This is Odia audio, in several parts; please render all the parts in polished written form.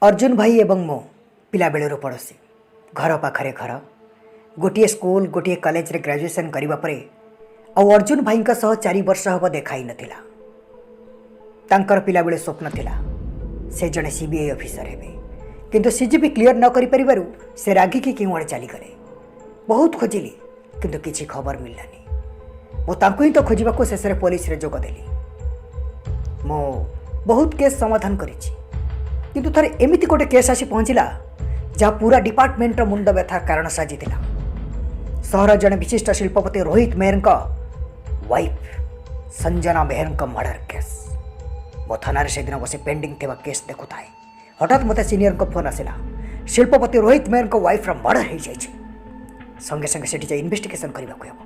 Arjun ଭାଇ ଏବଂ ମୁଁ ପିଲାବେଳରୁ ପଡ଼ୋଶୀ, ଘର ପାଖରେ ଘର, ଗୋଟିଏ ସ୍କୁଲ, ଗୋଟିଏ କଲେଜରେ ଗ୍ରାଜୁଏସନ୍ କରିବା ପରେ ଆଉ ଅର୍ଜୁନ ଭାଇଙ୍କ ସହ 4 ବର୍ଷ ହେବ ଦେଖା ହେଇନଥିଲା। ତାଙ୍କର ପିଲାବେଳେ ସ୍ୱପ୍ନ ଥିଲା ସେ ଜଣେ ସିବିଆଇ ଅଫିସର ହେବେ, କିନ୍ତୁ ସିଜିପି କ୍ଲିୟର ନ କରିପାରିବାରୁ ସେ ରାଗିକି କେଉଁଆଡ଼େ ଚାଲିଗଲେ। ବହୁତ ଖୋଜିଲି, କିନ୍ତୁ କିଛି ଖବର ମିଳିଲାନି। ମୁଁ ତାଙ୍କୁ ହିଁ ତ ଖୋଜିବାକୁ ଶେଷରେ ପୋଲିସରେ ଯୋଗ ଦେଲି। ମୁଁ ବହୁତ କେସ୍ ସମାଧାନ କରିଛି, କିନ୍ତୁ ଥରେ ଏମିତି ଗୋଟେ କେସ୍ ଆସି ପହଞ୍ଚିଲା, ଯାହା ପୁରା ଡିପାର୍ଟମେଣ୍ଟର ମୁଣ୍ଡ ବ୍ୟଥା କାରଣ ସାଜିଥିଲା। ସହର ଜଣେ ବିଶିଷ୍ଟ ଶିଳ୍ପପତି ରୋହିତ ମେହେରଙ୍କ ୱାଇଫ୍ ସଞ୍ଜନା ମେହେରଙ୍କ ମର୍ଡର କେସ୍। ମୋ ଥାନାରେ ସେଦିନ ବସି ପେଣ୍ଡିଂ ଥିବା କେସ୍ ଦେଖୁଥାଏ, ହଠାତ୍ ମୋତେ ସିନିୟରଙ୍କ ଫୋନ୍ ଆସିଲା, ଶିଳ୍ପପତି ରୋହିତ ମେହେରଙ୍କ ୱାଇଫ୍ର ମର୍ଡର ହେଇଯାଇଛି। ସଙ୍ଗେ ସଙ୍ଗେ ସେଠି ଯାଇ ଇନଭେଷ୍ଟିଗେସନ୍ କରିବାକୁ ହେବ।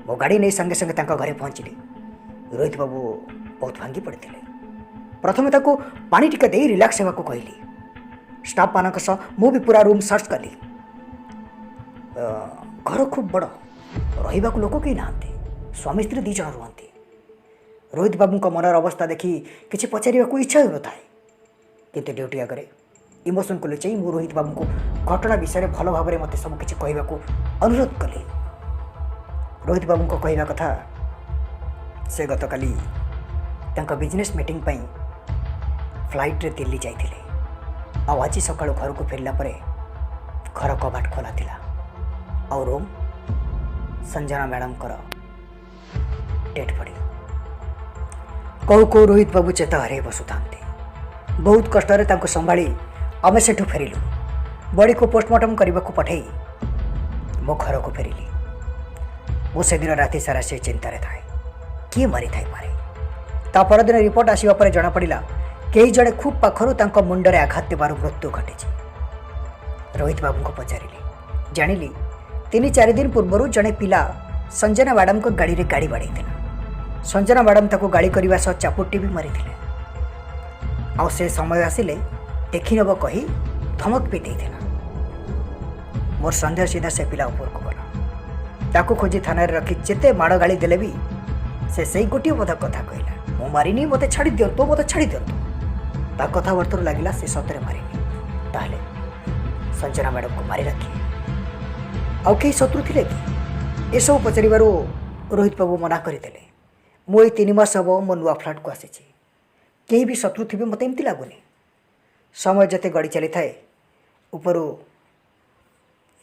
ମୋ ଗାଡ଼ି ନେଇ ସଙ୍ଗେ ସଙ୍ଗେ ତାଙ୍କ ଘରେ ପହଞ୍ଚିଲି। ରୋହିତ ବାବୁ ବହୁତ ଭାଙ୍ଗି ପଡ଼ିଥିଲେ। ପ୍ରଥମେ ତାକୁ ପାଣି ଟିକେ ଦେଇ ରିଲାକ୍ସ ହେବାକୁ କହିଲି। ଷ୍ଟାଫ୍ମାନଙ୍କ ସହ ମୁଁ ବି ପୁରା ରୁମ୍ ସର୍ଚ୍ଚ କଲି। ଘର ଖୁବ୍ ବଡ଼, ରହିବାକୁ ଲୋକ କେହି ନାହାନ୍ତି। ସ୍ୱାମୀ ସ୍ତ୍ରୀ ଦୁଇ ଜଣ ରୁହନ୍ତି। ରୋହିତ ବାବୁଙ୍କ ମନର ଅବସ୍ଥା ଦେଖି କିଛି ପଚାରିବାକୁ ଇଚ୍ଛା ହେଉନଥାଏ, କିନ୍ତୁ ଡ୍ୟୁଟି ଆଗରେ ଇମୋସନକୁ ଲୁଚେଇ ମୁଁ ରୋହିତ ବାବୁଙ୍କୁ ଘଟଣା ବିଷୟରେ ଭଲ ଭାବରେ ମୋତେ ସବୁ କିଛି କହିବାକୁ ଅନୁରୋଧ କଲି। ରୋହିତ ବାବୁଙ୍କ କହିବା କଥା, ସେ ଗତକାଲି ତାଙ୍କ ବିଜନେସ୍ ମିଟିଂ ପାଇଁ ଫ୍ଲାଇଟ୍ରେ ଦିଲ୍ଲୀ ଯାଇଥିଲେ ଆଉ ଆଜି ସକାଳୁ ଘରକୁ ଫେରିଲା ପରେ ଘର କବାଟ ଖୋଲା ଥିଲା ଆଉ ରୁମ୍ ସଞ୍ଜନା ମ୍ୟାଡ଼ାମଙ୍କର ଡେଡ୍ ବଡି। କହୁ କହୁ ରୋହିତ ବାବୁ ଚେତା ହରାଇ ବସୁଥାନ୍ତି। ବହୁତ କଷ୍ଟରେ ତାଙ୍କୁ ସମ୍ଭାଳି ଆମେ ସେଠୁ ଫେରିଲୁ। ବଡ଼ିକୁ ପୋଷ୍ଟମର୍ଟମ କରିବାକୁ ପଠାଇ ମୋ ଘରକୁ ଫେରିଲି। ମୁଁ ସେଦିନ ରାତି ସାରା ସେ ଚିନ୍ତାରେ ଥାଏ, କିଏ ମାରିଥାଇପାରେ? ତା ପରଦିନ ରିପୋର୍ଟ ଆସିବା ପରେ ଜଣାପଡ଼ିଲା, କେହି ଜଣେ ଖୁବ୍ ପାଖରୁ ତାଙ୍କ ମୁଣ୍ଡରେ ଆଘାତ ଦେବାରୁ ମୃତ୍ୟୁ ଘଟିଛି। ରୋହିତ ବାବୁଙ୍କୁ ପଚାରିଲି, ଜାଣିଲି 3-4 ଦିନ ପୂର୍ବରୁ ଜଣେ ପିଲା ସଞ୍ଜନା ମ୍ୟାଡ଼ାମଙ୍କ ଗାଡ଼ିରେ ଗାଡ଼ି ବାଡ଼େଇଥିଲା। ସଞ୍ଜନା ମ୍ୟାଡ଼ାମ ତାକୁ ଗାଳି କରିବା ସହ ଚାପୁଟି ବି ମାରିଥିଲେ ଆଉ ସେ ସମୟ ଆସିଲେ ଦେଖିନେବ କହି ଧମକ ବି ଦେଇଥିଲା। ମୋର ସନ୍ଦେହ ସିଧା ସେ ପିଲା ଉପରକୁ ଗଲା। ତାକୁ ଖୋଜି ଥାନାରେ ରଖି ଯେତେ ମାଡ଼ ଗାଳି ଦେଲେ ବି ସେ ସେଇ ଗୋଟିଏ ପଦ କଥା କହିଲା, "ମୁଁ ମାରିନି, ମୋତେ ଛାଡ଼ି ଦିଅନ୍ତୁ, ମୋତେ ଛାଡ଼ି ଦିଅନ୍ତୁ।" ତା କଥାବାର୍ତ୍ତାରୁ ଲାଗିଲା ସେ ସତରେ ମାରିନି। ତାହେଲେ ସଞ୍ଜନା ମ୍ୟାଡ଼ାମକୁ ମାରିଲା କିଏ? ଆଉ କେହି ଶତ୍ରୁ ଥିଲେ କି? ଏସବୁ ପଚାରିବାରୁ ରୋହିତ ବାବୁ ମନା କରିଦେଲେ, "ମୁଁ ଏଇ 3 ମାସ ହେବ ମୋ ନୂଆ ଫ୍ଲାଟ୍କୁ ଆସିଛି। କେହି ବି ଶତ୍ରୁ ଥିବେ ମୋତେ ଏମିତି ଲାଗୁନି।" ସମୟ ଯେତେ ଗଡ଼ି ଚାଲିଥାଏ, ଉପରୁ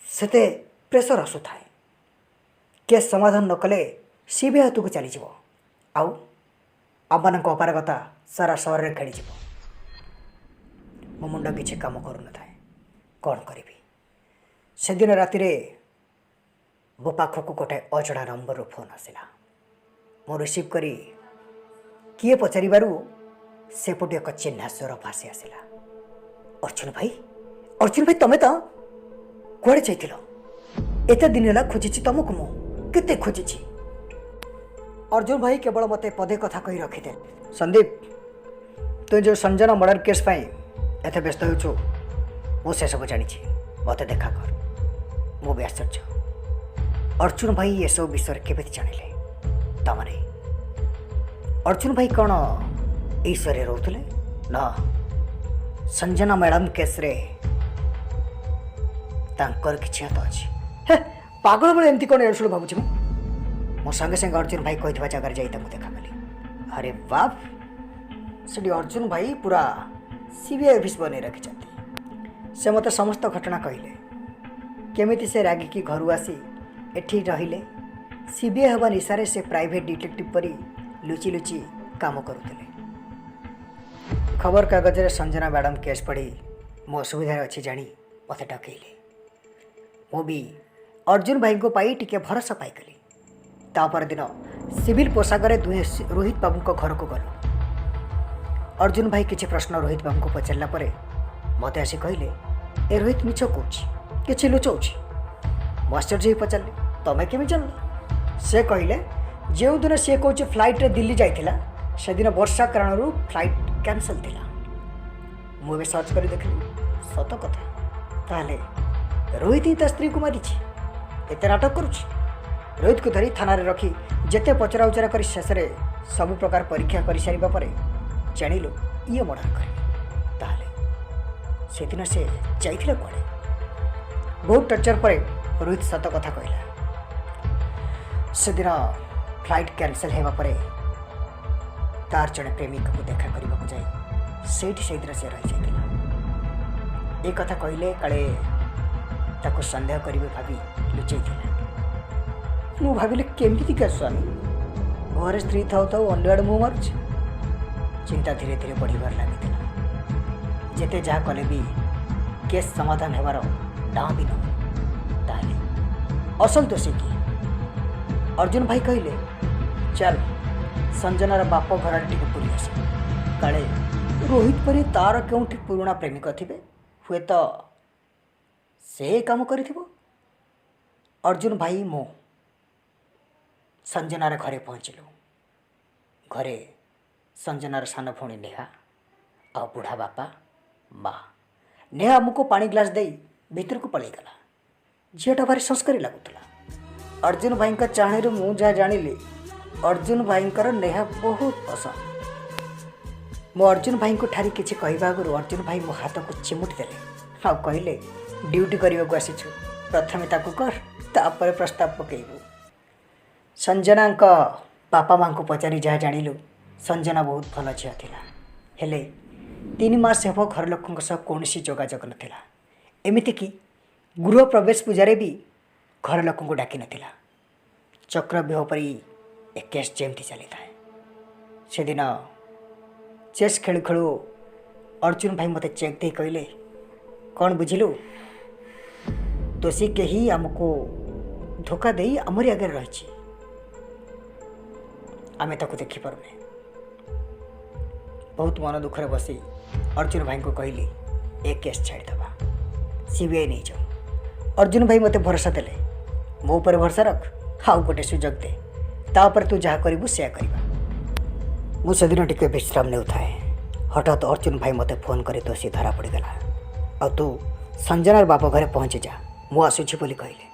ସେତେ ପ୍ରେସର ଆସୁଥାଏ। କେସ୍ ସମାଧାନ ନ କଲେ ସିବିଆଇ ହାତକୁ ଚାଲିଯିବ ଆଉ ଆମମାନଙ୍କ ଅପାରଗତା ସାରା ସହରରେ ଖେଳିଯିବ। ମୋ ମୁଣ୍ଡ କିଛି କାମ କରୁନଥାଏ, କ'ଣ କରିବି? ସେଦିନ ରାତିରେ ମୋ ପାଖକୁ ଗୋଟାଏ ଅଜଣା ନମ୍ବରରୁ ଫୋନ୍ ଆସିଲା। ମୁଁ ରିସିଭ୍ କରି କିଏ ପଚାରିବାରୁ ସେପଟୁ ଏକ ଚିହ୍ନା ସ୍ୱର ଭାସି ଆସିଲା, "ଅର୍ଜୁନ ଭାଇ, ଅର୍ଜୁନ ଭାଇ, ତମେ ତ? କୁଆଡ଼େ ଯାଇଥିଲ? ଏତେ ଦିନ ହେଲା ଖୋଜିଛି ତମକୁ ମୁଁ, କେତେ ଖୋଜିଛି।" ଅର୍ଜୁନ ଭାଇ କେବଳ ମୋତେ ପଦେ କଥା କହି ରଖିଦେଲେ, "ସନ୍ଦୀପ, ତୁ ଯେଉଁ ସଞ୍ଜନା ମର୍ଡର କେସ୍ ପାଇଁ ଏତେ ବ୍ୟସ୍ତ ହେଉଛୁ, ମୁଁ ସେସବୁ ଜାଣିଛି। ମୋତେ ଦେଖା କର।" ମୁଁ ବି ଆଶ୍ଚର୍ଯ୍ୟ, ଅର୍ଜୁନ ଭାଇ ଏସବୁ ବିଷୟରେ କେମିତି ଜାଣିଲେ? ତାମାନେ ଅର୍ଜୁନ ଭାଇ କ'ଣ ଏଇ ସହରରେ ରହୁଥିଲେ ନା ସଞ୍ଜନା ମ୍ୟାଡ଼ାମ କେସ୍ରେ ତାଙ୍କର କିଛି ହାତ ଅଛି? ହେ, ପାଗଳ ଭଳି ଏମିତି କ'ଣ ଏଡ଼ୁ ଭାବୁଛି ମୁଁ? ମୁଁ ସଙ୍ଗେ ସଙ୍ଗେ ଅର୍ଜୁନ ଭାଇ କହିଥିବା ଜାଗାରେ ଯାଇ ତାଙ୍କୁ ଦେଖା କଲି। ଆରେ ବାପ, ସେଠି ଅର୍ଜୁନ ଭାଇ ପୁରା ସିବିଆଇ ଅଫିସ୍ ବନେଇ ରଖିଛନ୍ତି। ସେ ମୋତେ ସମସ୍ତ ଘଟଣା କହିଲେ, କେମିତି ସେ ରାଗିକି ଘରୁ ଆସି ଏଠି ରହିଲେ। ସିବିଆଇ ହେବା ନିଶାରେ ସେ ପ୍ରାଇଭେଟ୍ ଡିଟେକ୍ଟିଭ୍ ପରି ଲୁଚି ଲୁଚି କାମ କରୁଥିଲେ। ଖବରକାଗଜରେ ସଞ୍ଜନା ମ୍ୟାଡ଼ାମ୍ କେସ୍ ପଢ଼ି ମୁଁ ଅସୁବିଧାରେ ଅଛି ଜାଣି ମୋତେ ଡକେଇଲେ। ମୁଁ ବି ଅର୍ଜୁନ ଭାଇଙ୍କୁ ପାଇ ଟିକେ ଭରସା ପାଇଗଲି। ତା ପରଦିନ ସିଭିଲ ପୋଷାକରେ ଦୁହେଁ ରୋହିତ ବାବୁଙ୍କ ଘରକୁ ଗଲୁ। ଅର୍ଜୁନ ଭାଇ କିଛି ପ୍ରଶ୍ନ ରୋହିତ ବାବୁଙ୍କୁ ପଚାରିଲା ପରେ ମୋତେ ଆସି କହିଲେ, "ଏ ରୋହିତ ମିଛ କହୁଛି, କିଛି ଲୁଚଉଛି।" ମୁଁ ଆଶ୍ଚର୍ଯ୍ୟ ହେଇ ପଚାରିଲି, ତମେ କେମିତି ଜାଣିଲ? ସେ କହିଲେ, ଯେଉଁଦିନ ସିଏ କହୁଛି ଫ୍ଲାଇଟ୍ରେ ଦିଲ୍ଲୀ ଯାଇଥିଲା, ସେଦିନ ବର୍ଷା କାରଣରୁ ଫ୍ଲାଇଟ୍ କ୍ୟାନସଲ୍ ଥିଲା। ମୁଁ ଏବେ ସର୍ଚ୍ଚ କରି ଦେଖିଲି, ସତ କଥା। ତାହେଲେ ରୋହିତ ହିଁ ତା ସ୍ତ୍ରୀକୁ ମାରିଛି, ଏତେ ନାଟକ କରୁଛି। ରୋହିତକୁ ଧରି ଥାନାରେ ରଖି ଯେତେ ପଚରା ଉଚରା କରି ଶେଷରେ ସବୁ ପ୍ରକାର ପରୀକ୍ଷା କରିସାରିବା ପରେ ଜାଣିଲୁ ଇଏ ମର୍ଡର କରିନି। ତାହେଲେ ସେଦିନ ସେ ଯାଇଥିଲା କୁଆଡ଼େ? ବହୁତ ଟର୍ଚର ପରେ ରୋହିତ ସତ କଥା କହିଲା। ସେଦିନ ଫ୍ଲାଇଟ୍ କ୍ୟାନସଲ୍ ହେବା ପରେ ତାର ଜଣେ ପ୍ରେମିକାକୁ ଦେଖା କରିବାକୁ ଯାଇ ସେଇଠି ସେଇଦିନ ସେ ରହିଯାଇଥିଲା। ଏ କଥା କହିଲେ କାଳେ ତାକୁ ସନ୍ଦେହ କରିବେ ଭାବି ଲୁଚେଇଥିଲା। ମୁଁ ଭାବିଲି, କେମିତିକା ସ୍ୱାମୀ, ଘରେ ସ୍ତ୍ରୀ ଥାଉ ଥାଉ ଅନ୍ୟ ଆଡ଼େ ମୁହଁ ମାରୁଛି। ଚିନ୍ତା ଧୀରେ ଧୀରେ ବଢ଼ିବାରେ ଲାଗିଥିଲା। ଯେତେ ଯାହା କଲେ ବି କେସ୍ ସମାଧାନ ହେବାର ନାଁ ବି ନୁହେଁ। ତାହେଲେ ଅସଲ ଦୋଷୀ କିଏ? ଅର୍ଜୁନ ଭାଇ କହିଲେ, ଚାଲ ସଞ୍ଜନାର ବାପ ଘର ଆଡ଼େ ଟିକେ ବୁଲି ଆସିବା। କାଳେ ରୋହିତ ପରି ତାର କେଉଁଠି ପୁରୁଣା ପ୍ରେମିକ ଥିବେ, ହୁଏତ ସେ ଏ କାମ କରିଥିବ। ଅର୍ଜୁନ ଭାଇ, ମୁଁ ସଞ୍ଜନାର ଘରେ ପହଞ୍ଚିଲୁ। ଘରେ ସଞ୍ଜନାର ସାନ ଭଉଣୀ ନେହା ଆଉ ବୁଢ଼ା ବାପା, ମା। ନେହା ଆମକୁ ପାଣି ଗ୍ଲାସ୍ ଦେଇ ଭିତରକୁ ପଳେଇଗଲା। ଝିଅଟା ଭାରି ସଂସ୍କାରୀ ଲାଗୁଥିଲା। ଅର୍ଜୁନ ଭାଇଙ୍କ ଚାହାଣୀରୁ ମୁଁ ଯାହା ଜାଣିଲି, ଅର୍ଜୁନ ଭାଇଙ୍କର ନେହା ବହୁତ ପସନ୍ଦ। ମୁଁ ଅର୍ଜୁନ ଭାଇଙ୍କୁ ଠାରି କିଛି କହିବା ଆଗରୁ ଅର୍ଜୁନ ଭାଇ ମୋ ହାତକୁ ଚିମୁଟି ଦେଲେ ଆଉ କହିଲେ, ଡ୍ୟୁଟି କରିବାକୁ ଆସିଛୁ, ପ୍ରଥମେ ତାକୁ କର, ତାପରେ ପ୍ରସ୍ତାବ ପକେଇବୁ। ସଞ୍ଜନାଙ୍କ ବାପା ମାଆଙ୍କୁ ପଚାରି ଯାହା ଜାଣିଲୁ, ସଞ୍ଜନା ବହୁତ ଭଲ ଝିଅ ଥିଲା। ହେଲେ 3 ମାସ ହେବ ଘର ଲୋକଙ୍କ ସହ କୌଣସି ଯୋଗାଯୋଗ ନଥିଲା। ଏମିତିକି ଗୃହ ପ୍ରବେଶ ପୂଜାରେ ବି ଘର ଲୋକଙ୍କୁ ଡାକିନଥିଲା। ଚକ୍ରବ୍ୟୁହ ପରି ଏ କେସ୍ ଯେମିତି ଚାଲିଥାଏ। ସେଦିନ ଚେସ୍ ଖେଳୁ ଖେଳୁ ଅର୍ଜୁନ ଭାଇ ମୋତେ ଚେକ୍ ଦେଇ କହିଲେ, କ'ଣ ବୁଝିଲୁ? ଦୋଷୀ କେହି ଆମକୁ ଧୋକା ଦେଇ ଆମରି ଆଗରେ ରହିଛି, ଆମେ ତାକୁ ଦେଖିପାରୁନେ। ବହୁତ ମନ ଦୁଃଖରେ ବସି ଅର୍ଜୁନ ଭାଇଙ୍କୁ କହିଲି, ଏ କେସ୍ ଛାଡ଼ିଦେବା, ସିବିଆଇ ନେଇଯାଉ। ଅର୍ଜୁନ ଭାଇ ମୋତେ ଭରସା ଦେଲେ, ମୋ ଉପରେ ଭରସା ରଖ, ଆଉ ଗୋଟେ ସୁଯୋଗ ଦେ, ତାପରେ ତୁ ଯାହା କରିବୁ ସେୟା କରିବା। ମୁଁ ସେଦିନ ଟିକେ ବିଶ୍ରାମ ନେଉଥାଏ। ହଠାତ୍ ଅର୍ଜୁନ ଭାଇ ମୋତେ ଫୋନ୍ କରି ଦୋଷୀ ଧରା ପଡ଼ିଗଲା ଆଉ ତୁ ସଞ୍ଜନାର ବାପ ଘରେ ପହଞ୍ଚିଯା, ମୁଁ ଆସୁଛି ବୋଲି କହିଲେ।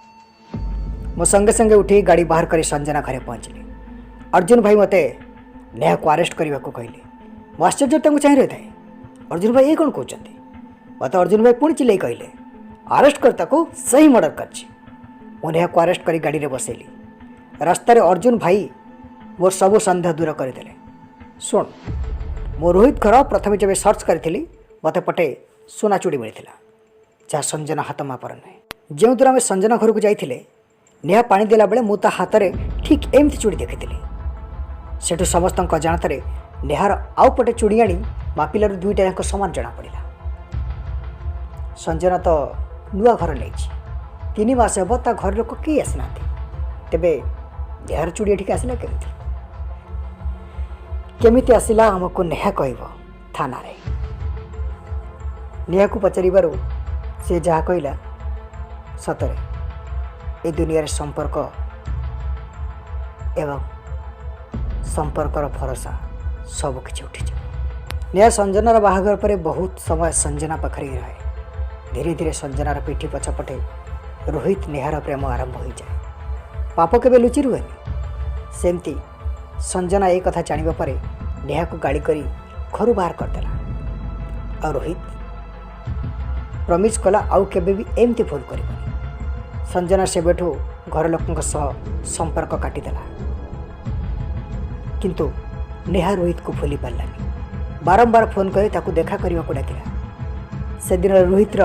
ମୁଁ ସଙ୍ଗେ ସଙ୍ଗେ ଉଠି ଗାଡ଼ି ବାହାର କରି ସଞ୍ଜନା ଘରେ ପହଞ୍ଚିଲି। ଅର୍ଜୁନ ଭାଇ ମୋତେ ନେହାକୁ ଆରେଷ୍ଟ କରିବାକୁ କହିଲେ। ମୁଁ ଆଶ୍ଚର୍ଯ୍ୟ ତାଙ୍କୁ ଚାହିଁ ରହିଥାଏ। ଅର୍ଜୁନ ଭାଇ ଏ କ'ଣ କହୁଛନ୍ତି? ମୋତେ ଅର୍ଜୁନ ଭାଇ ପୁଣି ଚିଲେଇ କହିଲେ, ଆରେଷ୍ଟ କର ତାକୁ, ସେହି ମର୍ଡ଼ର କରିଛି। ମୁଁ ନେହାକୁ ଆରେଷ୍ଟ କରି ଗାଡ଼ିରେ ବସେଇଲି। ରାସ୍ତାରେ ଅର୍ଜୁନ ଭାଇ ମୋର ସବୁ ସନ୍ଦେହ ଦୂର କରିଦେଲେ। ଶୁଣ, ମୁଁ ରୋହିତ ଘର ପ୍ରଥମେ ଯେବେ ସର୍ଚ୍ଚ କରିଥିଲି, ମୋତେ ପଟେ ସୁନା ଚୁଡ଼ି ମିଳିଥିଲା, ଯାହା ସଞ୍ଜନା ହାତ ମାପର ନୁହେଁ। ଯେଉଁଦିନ ଆମେ ସଞ୍ଜନା ଘରକୁ ଯାଇଥିଲେ, ନେହା ପାଣି ଦେଲାବେଳେ ମୁଁ ତା ହାତରେ ଠିକ୍ ଏମିତି ଚୁଡ଼ି ଦେଖିଥିଲି। ସେଠୁ ସମସ୍ତଙ୍କ ଅଜାଣତରେ ନେହାର ଆଉ ପଟେ ଚୁଡ଼ି ଆଣି ମାପିଲାରୁ ଦୁଇଟା ଯାକ ସମାନ ଜଣାପଡ଼ିଲା। ସଞ୍ଜନା ତ ନୂଆ ଘର ନେଇଛି, 3 ମାସ ହେବ ତା ଘର ଲୋକ କେହି ଆସିନାହାନ୍ତି। ତେବେ ନେହାର ଚୁଡ଼ି ଏଠିକି ଆସିଲା କେମିତି? କେମିତି ଆସିଲା ଆମକୁ ନେହା କହିବ ଥାନାରେ। ନେହାକୁ ପଚାରିବାରୁ ସେ ଯାହା କହିଲା, ସତରେ ଏ ଦୁନିଆରେ ସମ୍ପର୍କ ଏବଂ ସମ୍ପର୍କର ଭରସା ସବୁକିଛି ଉଠିଯିବ। ନେହା ସଞ୍ଜନାର ବାହାଘର ପରେ ବହୁତ ସମୟ ସଞ୍ଜନା ପାଖରେ ହିଁ ରହେ। ଧୀରେ ଧୀରେ ସଞ୍ଜନାର ପିଠି ପଛପଟେ ରୋହିତ ନେହାର ପ୍ରେମ ଆରମ୍ଭ ହୋଇଯାଏ। ପାପ କେବେ ଲୁଚି ରୁହେନି। ସେମିତି ସଞ୍ଜନା ଏ କଥା ଜାଣିବା ପରେ ନେହାକୁ ଗାଳି କରି ଘରୁ ବାହାର କରିଦେଲା ଆଉ ରୋହିତ ପ୍ରମିସ୍ କଲା ଆଉ କେବେ ବି ଏମିତି ଭୁଲ କରିବନି। ସଞ୍ଜନା ସେବେଠୁ ଘର ଲୋକଙ୍କ ସହ ସମ୍ପର୍କ କାଟିଦେଲା। କିନ୍ତୁ ନେହା ରୋହିତକୁ ଭୁଲି ପାରିଲାନି। ବାରମ୍ବାର ଫୋନ୍ କରି ତାକୁ ଦେଖା କରିବାକୁ ଡାକିଲା। ସେଦିନ ରୋହିତର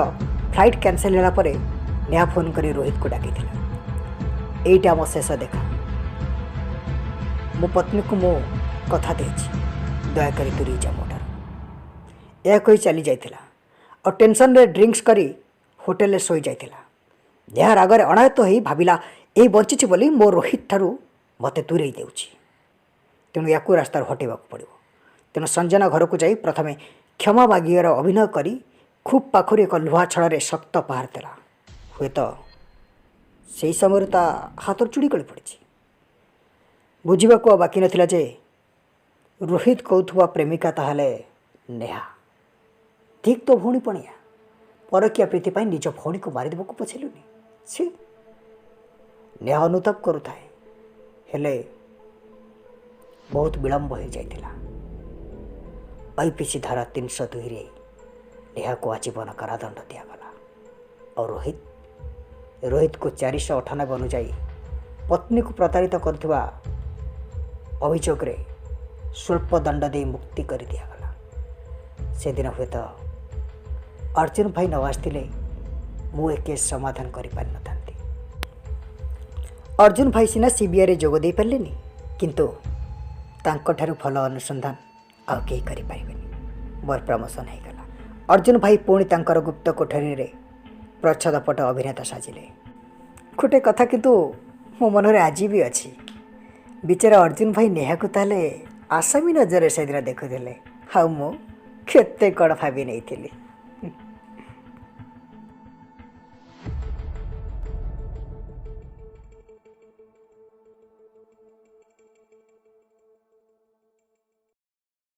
ଫ୍ଲାଇଟ୍ କ୍ୟାନସେଲ୍ ହେଲା ପରେ ନେହା ଫୋନ୍ କରି ରୋହିତକୁ ଡାକିଥିଲା, ଏଇଟା ଆମ ଶେଷ ଦେଖା। ମୋ ପତ୍ନୀକୁ ମୁଁ କଥା ଦେଇଛି, ଦୟାକରି ଦୂରେଇ ଯା ମୋଠାରୁ। ଏହା କହି ଚାଲି ଯାଇଥିଲା ଆଉ ଟେନସନରେ ଡ୍ରିଙ୍କସ୍ କରି ହୋଟେଲରେ ଶୋଇଯାଇଥିଲା। ନେହା ରାଗରେ ଅଣାୟତ୍ତ ହୋଇ ଭାବିଲା, ଏଇ ବଞ୍ଚିଛି ବୋଲି ମୋ ରୋହିତ ଠାରୁ ମୋତେ ଦୂରେଇ ଦେଉଛି, ତେଣୁ ୟାକୁ ରାସ୍ତାରୁ ହଟେଇବାକୁ ପଡ଼ିବ। ତେଣୁ ସଞ୍ଜନା ଘରକୁ ଯାଇ ପ୍ରଥମେ କ୍ଷମା ମାଗିବାର ଅଭିନୟ କରି ଖୁବ୍ ପାଖରୁ ଏକ ଲୁହା ଛଡ଼ରେ ଶକ୍ତ ପାହାର ଦେଲା। ହୁଏତ ସେଇ ସମୟରେ ତା ହାତର ଚୁଡ଼ି ଗଳି ପଡ଼ିଛି। ବୁଝିବାକୁ ଆଉ ବାକି ନଥିଲା ଯେ ରୋହିତ କହୁଥିବା ପ୍ରେମିକା ତାହେଲେ ନେହା। ଠିକ୍ ତୋ ଭଉଣୀ ପଣିଆ। ପରକୀୟା ପ୍ରୀତି ପାଇଁ ନିଜ ଭଉଣୀକୁ ମାରିଦେବାକୁ ପଛେଇଲୁନି। ଛି! ନେହା ଅନୁତାପ କରୁଥାଏ, ହେଲେ ବହୁତ ବିଳମ୍ବ ହୋଇଯାଇଥିଲା। ଆଇପିସି ଧାରା 302ରେ ନେହାକୁ ଆଜୀବନ କାରାଦଣ୍ଡ ଦିଆଗଲା ଆଉ ରୋହିତକୁ 498 ଅନୁଯାୟୀ ପତ୍ନୀକୁ ପ୍ରତାରିତ କରୁଥିବା ଅଭିଯୋଗରେ ସ୍ୱଳ୍ପ ଦଣ୍ଡ ଦେଇ ମୁକ୍ତି କରି ଦିଆଗଲା। ସେଦିନ ହୁଏତ ଅର୍ଜୁନ ଭାଇ ନ ଆସିଥିଲେ ମୁଁ ଏ କେସ୍ ସମାଧାନ କରିପାରିନଥାନ୍ତି। ଅର୍ଜୁନ ଭାଇ ସିନା ସିବିଆଇରେ ଯୋଗ ଦେଇପାରିଲେନି, କିନ୍ତୁ ତାଙ୍କଠାରୁ ଭଲ ଅନୁସନ୍ଧାନ ଆଉ କେହି କରିପାରିବେନି। ମୋର ପ୍ରମୋସନ୍ ହେଇଗଲା। ଅର୍ଜୁନ ଭାଇ ପୁଣି ତାଙ୍କର ଗୁପ୍ତ କୋଠରୀରେ ପ୍ରଚ୍ଛଦପଟ ଅଭିନେତା ସାଜିଲେ। ଗୋଟେ କଥା କିନ୍ତୁ ମୋ ମନରେ ଆଜି ବି ଅଛି। ବିଚାରା ଅର୍ଜୁନ ଭାଇ ନେହାକୁ ତାହେଲେ ଆସାମୀ ନଜରରେ ସେଦିନ ଦେଖୁଥିଲେ, ଆଉ ମୁଁ କେତେ କ'ଣ ଭାବି ନେଇଥିଲି।